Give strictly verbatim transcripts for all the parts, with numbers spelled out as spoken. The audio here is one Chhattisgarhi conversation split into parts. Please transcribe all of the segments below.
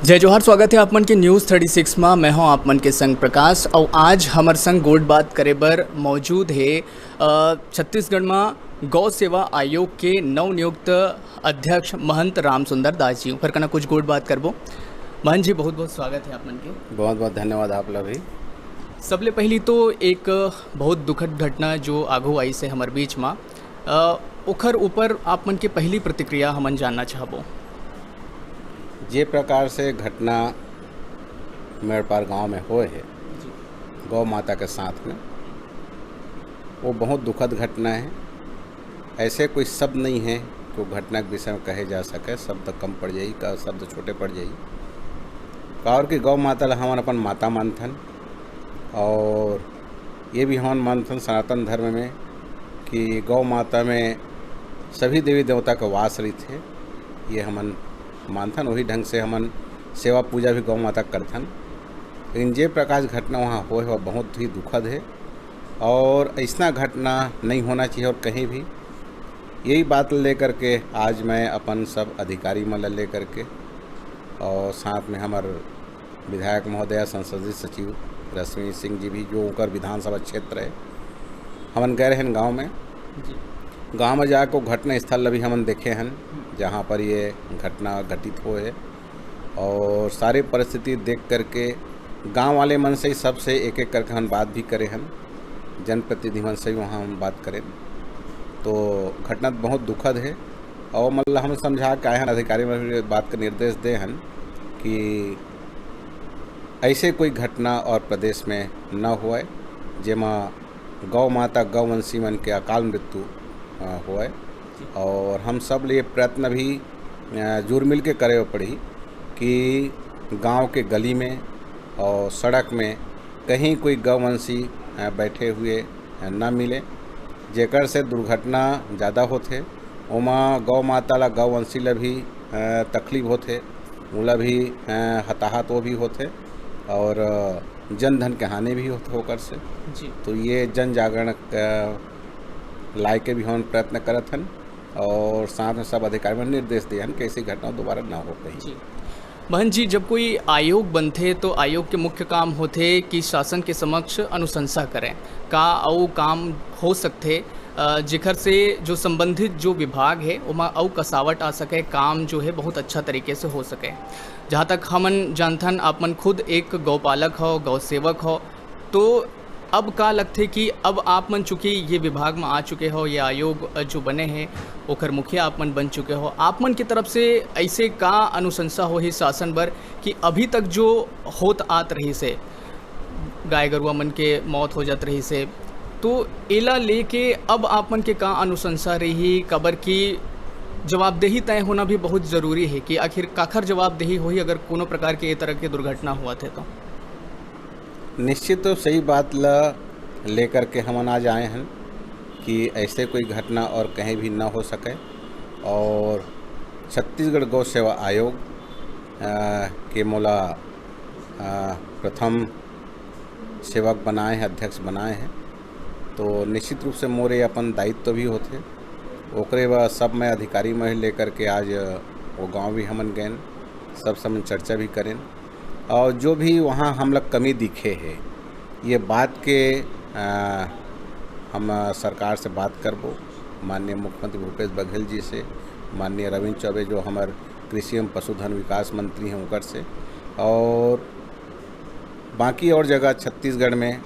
जय जोहार, स्वागत हे आप मन के News Thirty Six मा। मैं हूं आप मन के संग प्रकाश, अउ आज हमर संग गोठ बात करे बर मौजूद हे, अ, छत्तीसगढ़ मा गौ सेवा आयोग के नवनियुक्त अध्यक्ष महंत रामसुंदर दास जी। ओकर कना कुछ गोठ बात करबो। महंत जी, बहुत-बहुत स्वागत हे आप मन के। बहुत-बहुत धन्यवाद आप ला भी। सबले पहिली तो एक बहुत दुखद घटना जो आघू आइस हे हमर बीच मा, अ, ओखर ऊपर आप मन के पहिली प्रतिक्रिया हमन जानना चाहबो। जे प्रकार से घटना मेड़पार गांव में होय हे, जी। गौ माता के साथ में, वो बहुत दुखद घटना हे। ऐसे कोई शब्द नहीं हे कि वो घटना के विषय में कहे जा सके, शब्द कम पड़ जाही, का शब्द छोटे पड़ जाही। काबर कि गौ माता ला हमन अपन माता मानथन, और ये भी हमन मानथन सनातन धर्म में कि गौ माता में सभी देवी देवता का वास रहिथे। ये हमन मानथन, वही ढंग से हमन सेवा पूजा भी गौ माता करथन। लेकिन जे प्रकार के घटना वहाँ होय हे, वह बहुत ही दुखद हे, और ऐसना घटना नहीं होना चाहिए और कहीं भी। यही बात लेकर के आज मैं अपन सब अधिकारी मन ला लेकर के और साथ में हमर विधायक महोदया, संसदीय सचिव रश्मि सिंह जी भी, जो उनकर विधानसभा क्षेत्र हे, हमन गए रहेन गांव में। जी। गांव में जाके वो घटना स्थल ला भी हमन देखे हन, जहां पर ये घटना घटित होय हे, और सारी परिस्थिति देख करके गांव वाले मन से ही सबसे एक-एक करके हमन बात भी करे हन, जनप्रतिनिधि मन से भी वहां हम बात करेन। तो घटना तो बहुत दुखद हे, और मतलब हम समझा के आए हन, अधिकारी मन भी बात के निर्देश दे हन कि ऐसे कोई घटना और प्रदेश में न होय, जेमा गौ माता, गौवंशी मन के अकाल मृत्यु, अ, होय। और हम सब ले ये प्रयत्न भी, अ, जुरमिल के करे पड़ही कि गांव के गली में और सड़क में कहीं कोई गौवंशी, अ, बैठे हुए, अ, न मिले, जेकर से दुर्घटना ज़्यादा होथे। ओमा गौ माता ला, गौवंशी ला भी, अ, तकलीफ होथे, ओला भी, अ, हताहत वो भी होथे, और, अ, जन धन के हानि भी होथे ओकर से। जी। तो ये जन जागरण, अ, लाए के भी हमन प्रयत्न करत हन, और साथ में सब अधिकारी मन निर्देश दे हन कि ऐसी घटना दोबारा ना हो कहीं। जी। महंत जी, जब कोई आयोग बनथे तो आयोग के मुख्य काम होथे कि शासन के समक्ष अनुशंसा करें। का अउ काम हो सकथे, अ, जेखर से जो संबंधित जो विभाग हे, ओमा अउ कसावट आ सके, काम जो हे बहुत अच्छा तरीके से हो सके? जहाँ तक हमन जानथन, आप मन खुद एक गौपालक हो, गौ सेवक हो, तो अब का लगथे कि अब आप मन चूंकि ये विभाग में आ चुके हो, ये आयोग, अ, जो बने हे, ओकर मुखिया आप मन बन चुके हो, आप मन की तरफ से ऐसे का अनुशंसा होही शासन बर कि अभी तक जो होत आत रहिस हे, गाय गरुआ मन के मौत हो जात रहिस हे, तो एला लेके अब आप मन के का अनुशंसा रही, काबर कि जवाबदेही तय होना भी बहुत जरूरी हे कि आखिर काखर जवाबदेही होही अगर कोनो प्रकार के ए तरह के दुर्घटना होवत हे तो? निश्चित रूप से यही बात ला लेकर के हमन आज आए हन कि ऐसे कोई घटना और कहीं भी न हो सके, और छत्तीसगढ़ गौ सेवा आयोग, अ, के मोला, अ, प्रथम सेवक बनाए हे, अध्यक्ष बनाए हे, तो निश्चित रूप से मोर ये अपन दायित्व भी होथे। ओकरे बर सब मैं अधिकारी मन लेकर के आज वो गांव भी हमन गएन, सब समन चर्चा भी करेन, और जो भी वहाँ हमला कमी दिखे हे, ये बात के, अ, हम सरकार से बात करबो, माननीय मुख्यमंत्री भूपेश बघेल जी से, माननीय रविंद्र चौबे जो हमर कृषि एवं पशुधन विकास मंत्री हैं, उनकर से, और बाकी और जगह छत्तीसगढ़ में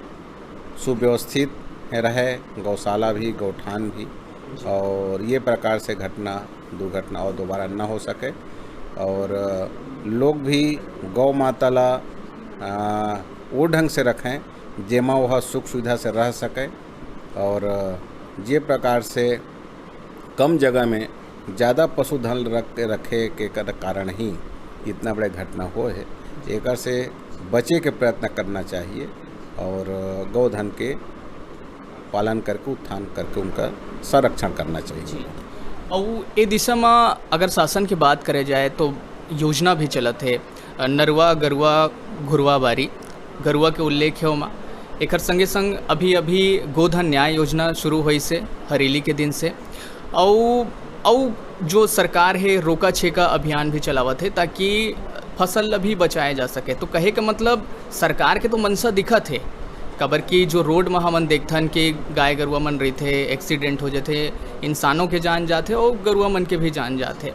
सुव्यवस्थित रहे, गौशाला भी, गौठान भी, और ये प्रकार से घटना, दुर्घटना और दोबारा न हो सके, और लोग भी गौ माता ला, अ, वो ढंग से रखें, जेमा वह सुख सुविधा से रह सके, और जे प्रकार से कम जगह में ज़्यादा पशुधन रख, रखे के कर-, कारण ही इतना बड़े घटना होय हे। एकर से बचे के प्रयत्न करना चाहिए और गौधन के पालन करके, उत्थान करके उनका संरक्षण करना चाहिए। जी। अउ ए दिशा म अगर शासन के बात करे जाए तो योजना भी चलत हे, अ, नरवा गरुवा घुरवा बारी, गरुवा के उल्लेख हे ओमा। एकर संगे संग अभी-अभी गोधन न्याय योजना शुरू होइस हे हरेली के दिन से। अउ, अउ जो सरकार हे रोका छेका अभियान भी चलावत हे, ताकि फसल ल भी बचाए जा सके। तो कहे के मतलब, सरकार के तो मंशा दिखत हे, काबर कि जो रोड म हमन देखथन कि गाय गरुवा मन रहिथे, एक्सीडेंट हो जथे, इंसानों के जान जाथे और गरुवा मन के भी जान जाथे।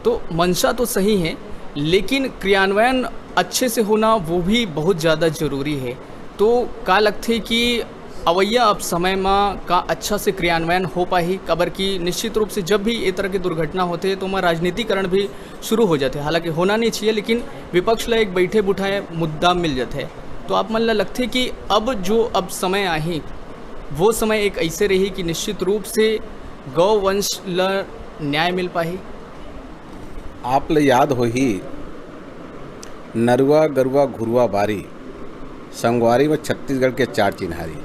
तो मंशा तो सही है, लेकिन क्रियान्वयन अच्छे से होना वो भी बहुत ज़्यादा ज़रूरी है। तो का लगथे कि अवइया अब समय म का अच्छा से क्रियान्वयन हो पाही? काबर कि निश्चित रूप से जब भी ये तरह के दुर्घटना होथे, तो ओमा राजनीतिकरण भी शुरू हो जाथे। हालांकि होना नहीं चाहिए, लेकिन विपक्ष ला एक बैठे बुठाए मुद्दा मिल जाथे। तो आप मन ला लगथे कि अब जो अब समय आही, वो समय एक ऐसे रही कि निश्चित रूप से गौ वंश ला न्याय मिल पाही? आप ले याद होही, नरुआ गरुआ घुरुआ बारी, संगवारी में छत्तीसगढ़ के चार चिन्हारी।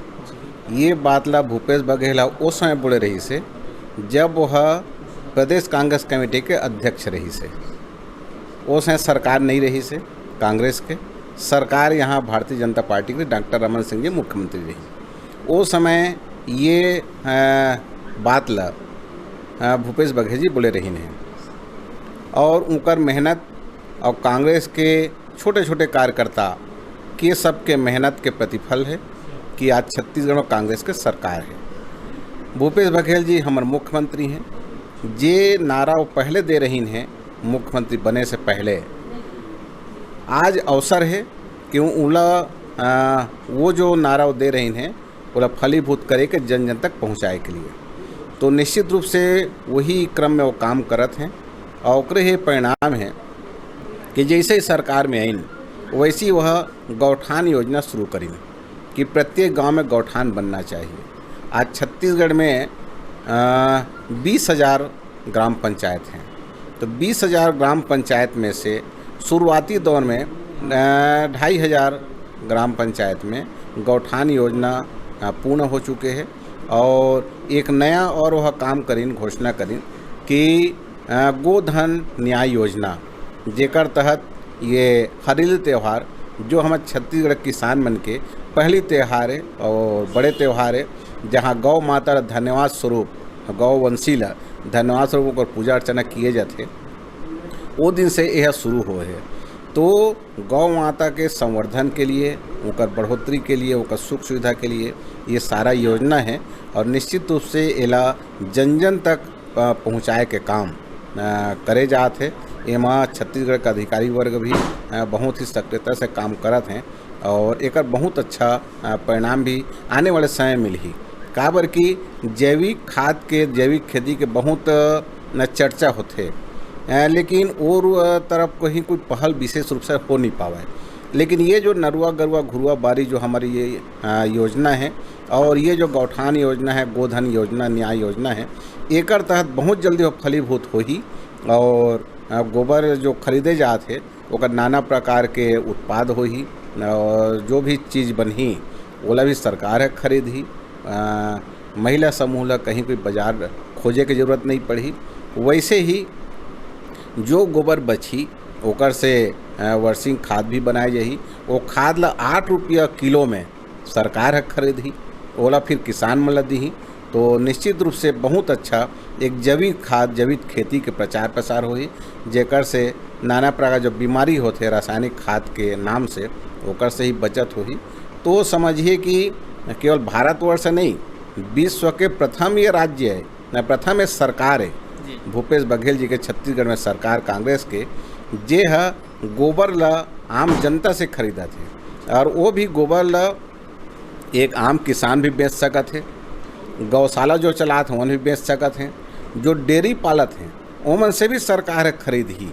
ये बात ला भूपेश बघेल ह ओ समय बोले रहिस हे, जब वह प्रदेश कांग्रेस कमेटी के अध्यक्ष रहिस हे। ओ समय सरकार नहीं रहिस हे कांग्रेस के, सरकार यहाँ भारतीय जनता पार्टी के, डॉक्टर रमन सिंह जी मुख्यमंत्री रहिन। ओ समय ये, अ, बात ला, अ, भूपेश बघेल जी बोले रहिन हे। और उनकर मेहनत और कांग्रेस के छोटे-छोटे कार्यकर्ता के सबके मेहनत के प्रतिफल है कि आज छत्तीसगढ़ में कांग्रेस के सरकार है। भूपेश बघेल जी हमर मुख्यमंत्री हैं। जे नारा वो पहले दे रहिन हैं मुख्यमंत्री बने से पहले, आज अवसर है कि उला, अ, वो जो नारा वो दे रहिन हैं, ओला फलीभूत करे के, जन जन तक पहुँचाए के लिए। तो निश्चित रूप से वही क्रम में वो काम करत हैं और ओकरे ही परिणाम है कि जैसे ही सरकार में आइन, वैसे ही वह गौठान योजना शुरू करिन कि प्रत्येक गांव में गौठान बनना चाहिए। आज छत्तीसगढ़ में, अ, बीस हज़ार ग्राम पंचायत हैं, तो बीस हज़ार ग्राम पंचायत में से शुरुआती दौर में, अ, ढाई हज़ार ग्राम पंचायत में गौठान योजना, अ, पूर्ण हो चुके हैं और एक नया और वह काम करिन, घोषणा करिन कि, अ, गोधन न्याय योजना, जेकर तहत ये हरेली त्यौहार, जो हमर छत्तीसगढ़ किसान मन के पहली त्यौहार है और बड़े त्यौहार है, जहाँ गौ माता ला धन्यवाद स्वरूप, गौ वंशी ला धन्यवाद स्वरूप ओकर पूजा अर्चना किए जाथे, वो दिन से यह शुरू होए है। तो गौ माता के संवर्धन के लिए, ओकर बढ़ोतरी के लिए, ओकर सुख सुविधा के लिए ये सारा योजना है और निश्चित रूप से एला जन जन तक, अ, पहुँचाए के काम, अ, करे जात है। एमा छत्तीसगढ़ के अधिकारी वर्ग भी, अ, बहुत ही सक्रियता से काम करत हैं और एकर बहुत अच्छा, अ, परिणाम भी आने वाले समय में मिलही। काबर कि जैविक खाद के, जैविक खेती के बहुत, अ, चर्चा होथे, अ, लेकिन और, अ, तरफ कहीं कोई पहल विशेष रूप से हो नहीं पावा है। लेकिन ये जो नरुआ गरुआ घुरुआ बारी जो हमारी ये, अ, योजना है और ये जो गौठान योजना है, गोधन योजना, न्याय योजना है, एकर तहत बहुत जल्दी वो फलीभूत होही और, अ, गोबर जो खरीदे जात है, ओकर नाना प्रकार के उत्पाद होही और जो भी चीज़ बनही, ओला भी सरकार ह खरीदही। अ, महिला समूह ला कहीं कोई बाजार खोजे के जरूरत नहीं पड़ही। वैसे ही जो गोबर बचही, ओकर से, अ, वर्सिंग खाद भी बनाए जाही। वो खाद ला आठ रुपया किलो में सरकार ह खरीदही, ओला फिर किसान मन ला दिही। तो निश्चित रूप से बहुत अच्छा एक जैविक खाद, जैविक खेती के प्रचार प्रसार होही, जेकर से नाना प्रकार जो बीमारी होथे रासायनिक खाद के नाम से, ओकर से ही बचत होही। तो समझिए कि केवल भारतवर्ष नहीं, विश्व के प्रथम ये राज्य है, न, प्रथम ये सरकार है, जी। भूपेश बघेल जी के छत्तीसगढ़ में सरकार कांग्रेस के, जे ह गोबर ला आम जनता से खरीदत हे और वो भी गोबर ला एक आम किसान भी बेच सकत हे, गौशाला जो चलात हे, ओमन भी बेच सकत हे, जो डेयरी पालत हे, ओमन से भी सरकार ह खरीदही।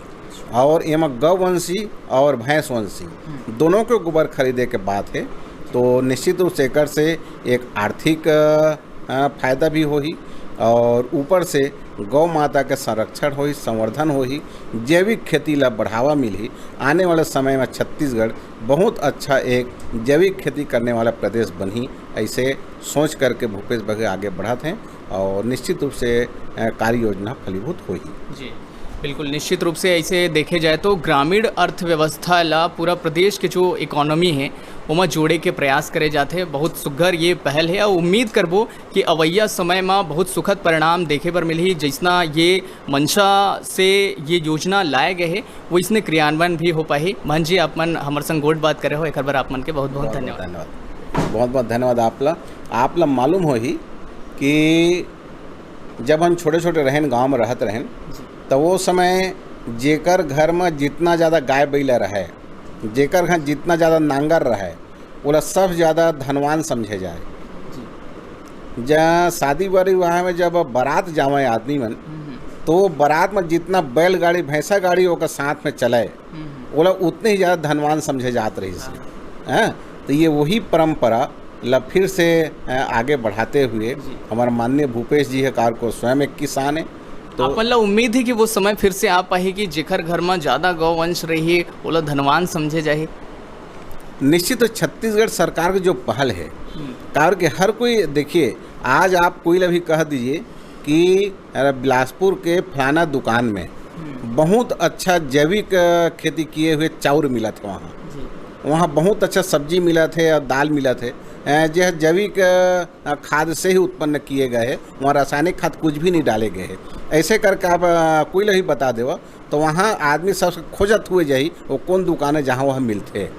और एमा गौवंशी और भैंसवंशी दोनों के गोबर खरीदे के बात है, तो निश्चित रूप से एकर से एक आर्थिक, अ, अ, फायदा भी होही और ऊपर से गौ माता के संरक्षण होही, संवर्धन होही, जैविक खेती ला बढ़ावा मिलही। आने वाले समय में छत्तीसगढ़ बहुत अच्छा एक जैविक खेती करने वाला प्रदेश बनही, ऐसे सोच करके भूपेश बघेल आगे बढ़त हैं और निश्चित रूप से, अ, कार्य योजना फलीभूत होही। जी। बिल्कुल, निश्चित रूप से ऐसे देखे जाए तो ग्रामीण अर्थव्यवस्था ला पूरा प्रदेश के जो इकोनॉमी है, ओमा जोड़े के प्रयास करे जाथे। बहुत सुग्घर ये पहल है और उम्मीद करबो कि अवैया समय मा बहुत सुखद परिणाम देखे बर मिलही। जैसना ये मंशा से ये योजना लाए गए है, वो इसने क्रियान्वयन भी हो पाही। महंत जी, आप मन हमर संग गोठ बात करे हो, एकर बर आप मन के बहुत बहुत धन्यवाद। धन्यवाद। बहुत बहुत धन्यवाद आप ला। आप ला मालूम होही कि जब हम छोटे छोटे रहेन, गांव में रहत रहेन, तो वो समय जेकर घर में जितना ज़्यादा गाय बैला रहे, जेकर घर जितना ज़्यादा नांगर रहे, ओला सबसे ज़्यादा धनवान समझे जाए। जहाँ शादी विवाह में जब बारात जावे आदमी मन, तो वो बारात में जितना बैलगाड़ी, भैंसा गाड़ी ओकर साथ में चले, ओला उतने ही ज़्यादा धनवान समझे जात रहिस हे। हैं? तो ये वही परंपरा ला फिर से, अ, आगे बढ़ाते हुए हमारे माननीय भूपेश जी है कार को स्वयं एक किसान है, तो आप मन ला उम्मीद है कि वो समय फिर से आ पाही कि जेकर घर में ज़्यादा गौ वंश रही, ओला धनवान समझे जाही? निश्चित तो छत्तीसगढ़ सरकार की जो पहल है, कारण कि हर कोई, देखिए, आज आप कोई ला भी कह दीजिए कि अरे, बिलासपुर के फलाना दुकान में बहुत अच्छा जैविक, अ, खेती किए हुए चाउर मिलत है वहाँ। वहाँ बहुत अच्छा सब्जी मिलत है और दाल मिलत है, अ, जो है जैविक, अ, खाद से ही उत्पन्न किए गए हैं, वहाँ रासायनिक खाद कुछ भी नहीं डाले गए हैं। ऐसे करके आप, अ, कोई ला भी बता देवा, तो वहाँ आदमी सब खोजत हुए जाही, वो कौन दुकान है जहाँ वह मिलते।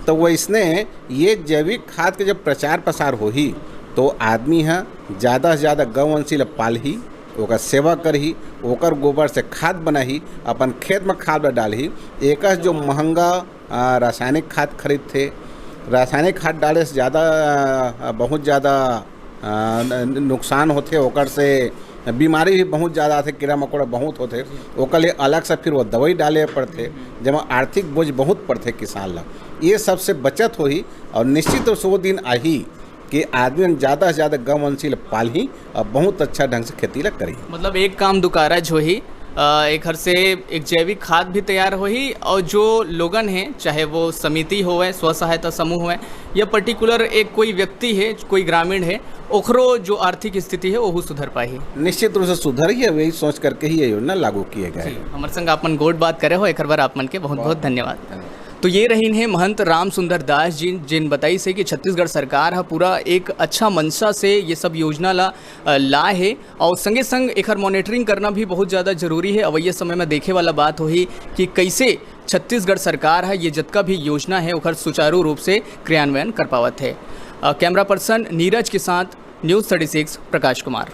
तो वैसने ये जैविक खाद के जब प्रचार प्रसार होही, तो आदमी ह ज़्यादा से ज़्यादा गौवंशी ल पालही, ओकर सेवा करही, ओकर गोबर से खाद बनाही, अपन खेत में खाद ल डालही। एक जो महंगा, आ, रासायनिक खाद खरीदथे, रासायनिक खाद डाले से ज़्यादा, आ, बहुत ज़्यादा, आ, न-, नुकसान होथे, ओकर से बीमारी भी बहुत ज़्यादा आथे, कीड़ा मकोड़ा बहुत होथे, ओकर लिए अलग से फिर वो दवाई डाले पड़थे, जेमा आर्थिक बोझ बहुत पड़थे किसान ला। ये सबसे बचत होही और निश्चित रूप से वो दिन आही कि आदमी मन ज़्यादा से ज़्यादा गौवंशी ल पालही और बहुत अच्छा ढंग से खेती ला करही। मतलब एक काम दुकारा जो ही, अ, एखर से एक जैविक खाद भी तैयार होही और जो लोगन हैं, चाहे वो समिति होवे, स्व सहायता समूह होवे या पर्टिकुलर एक कोई व्यक्ति है, कोई ग्रामीण है, ओखरो जो आर्थिक स्थिति है, ओहू सुधर पाही। निश्चित रूप से सुधर ही है, वही सोच करके ही ये योजना लागू किए गए हैं। हमर संग आप मन गोठ बात करे हो, एकर बर आप मन के बहुत बहुत धन्यवाद। तो ये रहीन है महंत राम सुंदर दास जी, जिन बताइस हे कि छत्तीसगढ़ सरकार ह पूरा एक अच्छा मंशा से ये सब योजना ला, अ, लाए हे और संगे संग एखर मॉनिटरिंग करना भी बहुत ज़्यादा जरूरी है। अवैया समय में देखे वाला बात होही कि कैसे छत्तीसगढ़ सरकार ह ये जतका भी योजना है ओखर सुचारू रूप से क्रियान्वयन कर पावत है। अ, कैमरा पर्सन नीरज के साथ news thirty six Prakash Kumar.